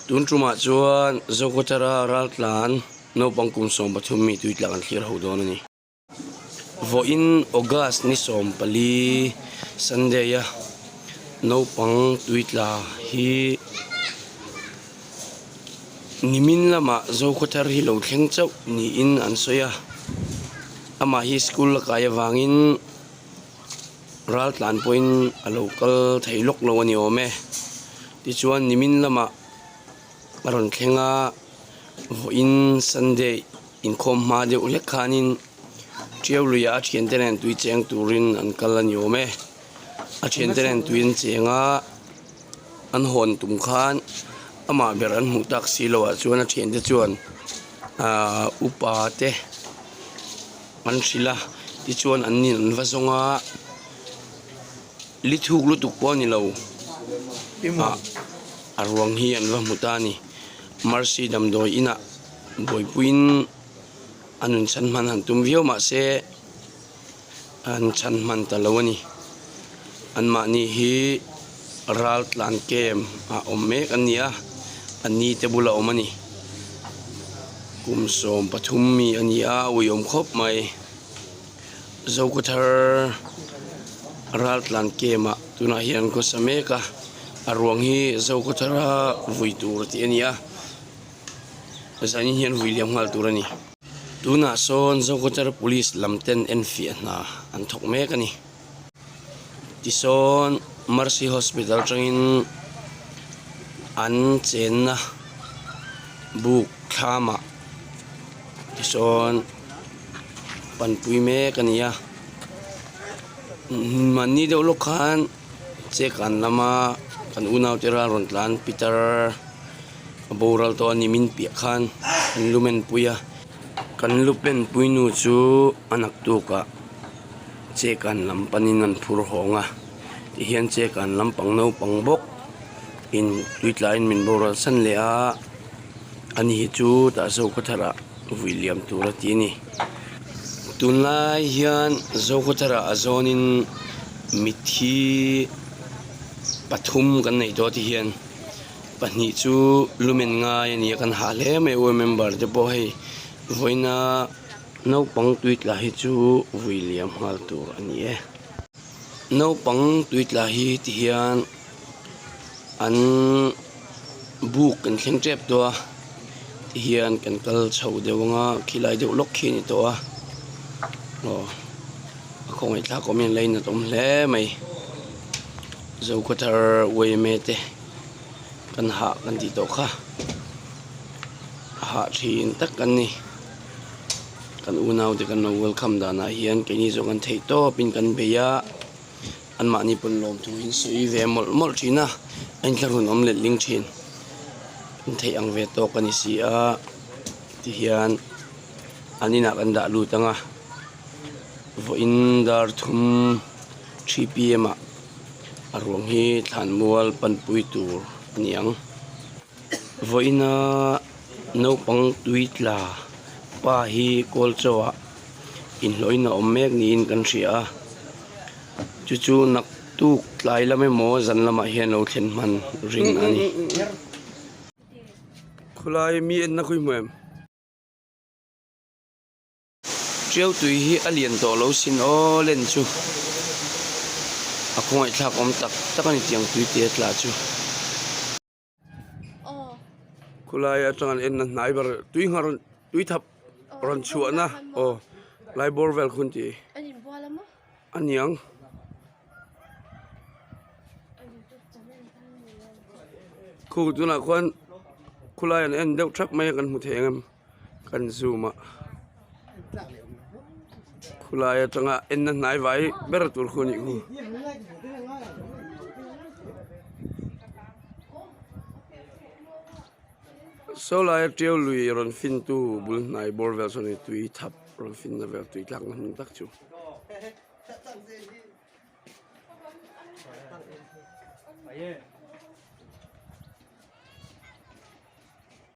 Tun tumah chuan Zokhawthara raltlan naupang kum 13 mi tui tla kan thlir ho dawn a ni. Vawiin August ni 14 Sunday a naupang tui tla hi nimin lamah Zokhawthar hi lo thleng chauh niin an sawi a, amah hi school a kai avangin Raltlan pawhin a lo kal thei lawk lo a ni awm e. Tichuan nimin lamah a rawn thleng a, vawiin Sunday inkhawm hma deuh hlek khanin Tiau luiah a thiante nen tui cheng turin an kal a ni awm e. A thiante nen tui an cheng a, an hawn tum khan amah ber an hmuh tak si loh ah chuan a thiante chuan ahh upa te. An hrilh a, tichuan an nin an va zawng a, li thuk lutuk pawh a ni lo ah a ruang hi an va hmu ta a ni. Mercy damdawi inah buaipuiin a nun chhan hman han tum viau mah se an chhan hman ta lo a ni. Anmahni hi ral tlan kem ah awm mek an ni a, a ni te bula awm a ni. Kum 13 mi a ni a, a uiawm khawp mai. Zokhawthar ral tlan kem ah tunah hian an khawsa mek a, a ruang hi Zokhawthara vui tur tih a ni a, zanin hian vui liam nghal tur a ni. Tunah sawn Zokhawthar police lam ten enfiah hna an thawk mek a ni. Tisawn Mercy Hospital atangin an chenna buk thlamah tisawn panpui mek a ni a mahni deuh lawk khan check an lama kan unaute ral rawn tlan pitar a boral tawh a ni min piah khan an lu men pui a kan lu pen pui nu chu a naktuk ah. Chekan lam panin an phur hawng a tihian chekan lampang naupang bawk in tui tlaiin min boral san leh a ani hi chu tah Zokhawtharah vui liam tur a ti a ni. Tunlai hian Zokhawtharah a zawnin mitthi pathum kan nei tawh tihian pahnih chu lumen ngai a ni a kan hah hle mai u member te pawh hei vawiina. Naupang tui tla hi chu vui liam nghal tur a ni e. Naupang tui tla hi ti hian an buk kan thleng tep tawh a ti hian kan kal chho deuh ang a khilai deuh lawk khi a ni tawh a aw a khawngaih thlak awm hian lainat awm hle mai Zokhawthar yma te kan hah kan tih tawh kha a hah thin tak an ni. Kan unaute kan lo welcome danah hian keini zawk an theih tawpin kan bei a, anmahni pawn lawm thu hi an sawi ve mawlh mawlh thin a, a inthlahrun awm let ling thin. Kan theih ang ve tawk a ni si a, tihian an inah kan dah lut ang a, vawiin dar thum 3 pm ah a ruang hi thlanmual panpui tur a ni ang. Vawiina naupang tui tla pa hi kawl chaw ah inhlawhin a awm mek niin kan hria a chu chu naktuk tlai lam emaw zan lamah hian lo thlen hman ring a ni. Khawlai mi enna khawi hmu em? Tiau tui hi a lian tawh lo sin aw len chu a khawngaihthlak awm tak tak a ni tiang tui te tla chu. Khulai atang an en na hnai ber tui nghar tui thap rawn chhuah na aw lai bawr vel khun tih a niang. Khu tunah khuan khulai an en deuh thap mai a kan hmu thei ang em. Kan zoom a khulai atanga enna hnai vai ber tur khu a nih khu. Saw laia tiau lui rawn fin tu bul hnai bawr vel sawn hi tui thap rawn fin na vel tui tlak na hmun tak chu.